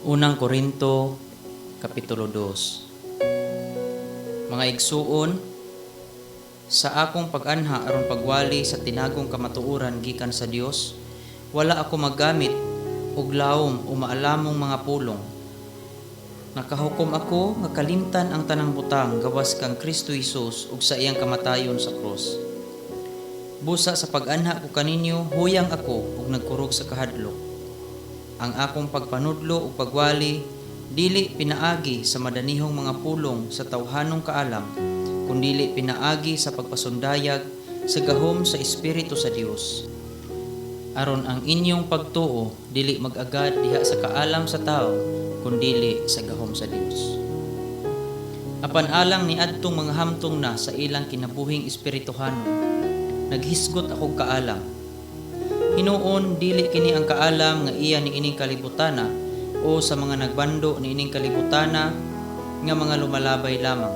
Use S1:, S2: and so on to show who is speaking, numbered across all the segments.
S1: Unang Korinto, Kapitulo 2. Mga igsuon, sa akong pag-anha aron pagwali sa tinagong kamatuoran gikan sa Dios, wala ako maggamit og lawom o maalamong mga pulong. Nakahukom ako nga kalimtan ang tanang butang gawas kang Kristo Hesus ug sa iyang kamatayon sa krus. Busa sa pag-anha ko kaninyo, huyang ako ug nagkurog sa kahadlok. Ang akong pagpanudlo ug pagwali dili pinaagi sa madanihong mga pulong sa tawhanong kaalam, kundili pinaagi sa pagpasundayag sa gahom sa Espiritu sa Dios. Aron ang inyong pagtuo dili mag-agad diha sa kaalam sa tao, kundili sa gahom sa Dios. Apan alang ni adtong mga hamtong na sa ilang kinabuhing espirituhanon, naghisgot akong kaalam. Hinuon dili kini ang kaalam nga iya ni ining kalibutana o sa mga nagbando ni ining kalibutana nga mga lumalabay lamang.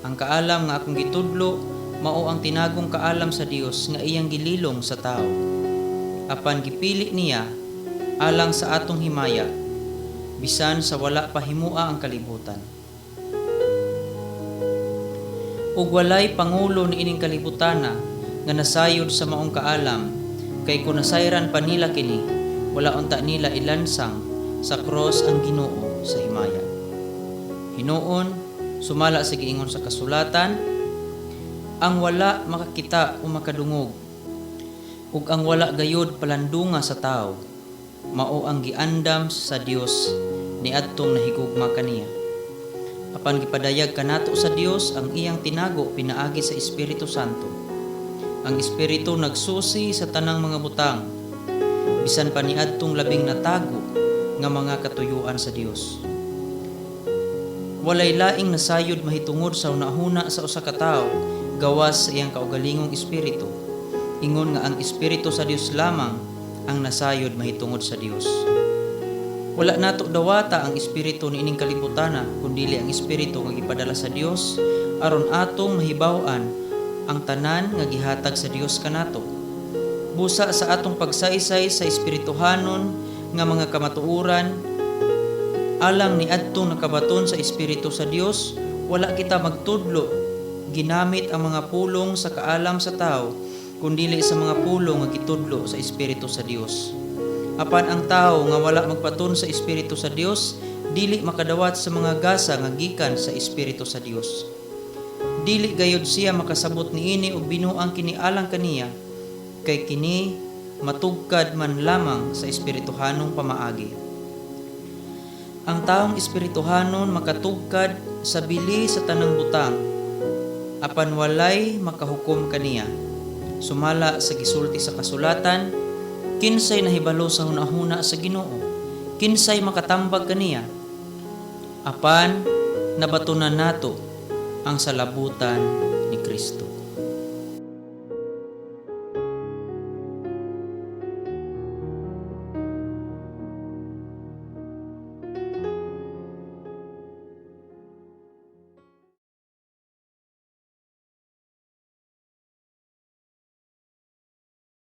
S1: Ang kaalam nga akong gitudlo mao ang tinagong kaalam sa Dios nga iyang gililong sa tao. Apan gipili niya alang sa atong himaya bisan sa wala pa himua ang kalibutan. Ug walay pangulo ni ining kalibutana nga nasayod sa maong kaalam, kay kun nasayran pa nila kini, wala unta nila ilansang sa cross ang Ginoo sa himaya. Hinuon, sumala sa giingon sa kasulatan, ang wala makakita o makadungog ug ang wala gayod palandunga sa tao, mao ang giandam sa Dios niadtong nahigugma kaniya. Apan gipadayag kanato sa Dios ang iyang tinago pinaagi sa Espiritu Santo. Ang Espiritu nagsusi sa tanang mga butang, bisan pa niadtong labing natago nga mga katuyuan sa Dios. Walay laing nasayod mahitungod sa hunahuna sa usa ka tawo gawas sa iyang kaugalingong espiritu. Ingon nga ang Espiritu sa Dios lamang ang nasayod mahitungod sa Dios. Wala nato dawata ang espiritu niining kalibutana, kundili ang Espiritu nga gipadala sa Dios aron atong mahibaw-an ang tanan nga gihatag sa Dios kanato. Busa sa atong pagsaysay sa espirituhanon nga mga kamatuoran alang ni adtong nakabaton sa Espiritu sa Dios, wala kita magtudlo ginamit ang mga pulong sa kaalam sa tao, kundili sa mga pulong nga gitudlo sa Espiritu sa Dios. Apan ang tao nga wala magpaton sa Espiritu sa Dios dili makadawat sa mga gasa nga gikan sa Espiritu sa Dios. Dili gayud siya makasabot niini ug binuang kini alang kaniya, kay kini matugkad man lamang sa espirituhanong pamaagi. Ang taong espirituhanon makatugkad sa bili sa tanang butang, apan walay makahukom kaniya. Sumala sa gisulti sa kasulatan, "Kinsay nahibalo sa hunahuna sa Ginoo? Kinsay makatambag kaniya?" Apan nabatunan nato ang salabutan ni Kristo.